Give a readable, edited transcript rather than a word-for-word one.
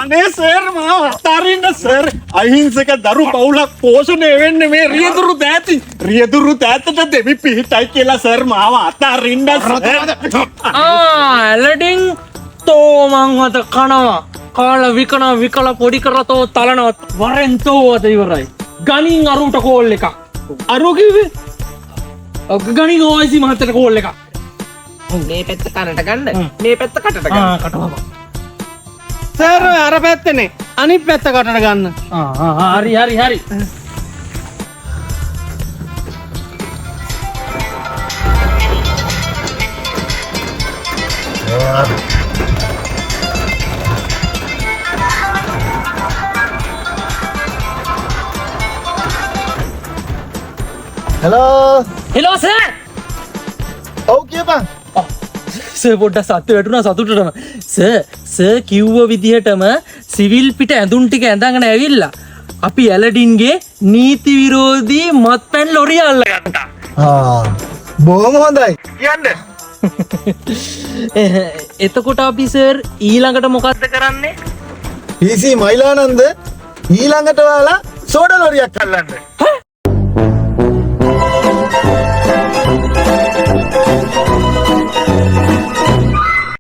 අනේ සර්, මාව අතාරින්න සර්. අහිංසක දරු පවුලක් පෝෂණය වෙන්නේ මේ රියදුරු දෑතින්. රියදුරු දෑතට දෙවි පිහිටයි කියලා සර්, මාව අතාරින්න සර්. ආ ඇලඩින්, තෝ මං අත කනවා. කාලා විකන විකල පොඩි කරලා තෝ තලනවා. වරෙන් තෝ අත ඉවරයි. ගනින් අරුට කෝල් එකක්. අරු කිව්වේ? ඔව්, ගනින් OIC මහත්තයට කෝල් එකක්. මේ පැත්ත කනට ගන්න, මේ පැත්ත කටට ගන්න. ආ, කටවම. සර්, ඔය අර පැත්තනේ, අනිත් පැත්ත කටට ගන්න. ආ ආ, හරි හරි හරි. හෙලෝ. Hello sir. ඔව්, කියපන්. සර්, පොඩ්ඩක් සත්‍ය වැටුණා සතුටටම. සර්, සර් කිව්ව විදිහටම සිවිල් පිට ඇඳුම් ටික ඇඳගෙන ඇවිල්ලා අපි ඇලඩින්ගේ නීති විරෝධී මත්පැන් ලොරිය අල්ලගත්තා. ආ, බොහොම හොඳයි. කියන්න. එතකොට අපි සර් ඊළඟට මොකද්ද කරන්නේ? PC Mayilananda, ඊළඟට ඔයාලා සෝඩා ලොරියක් අල්ලන්න.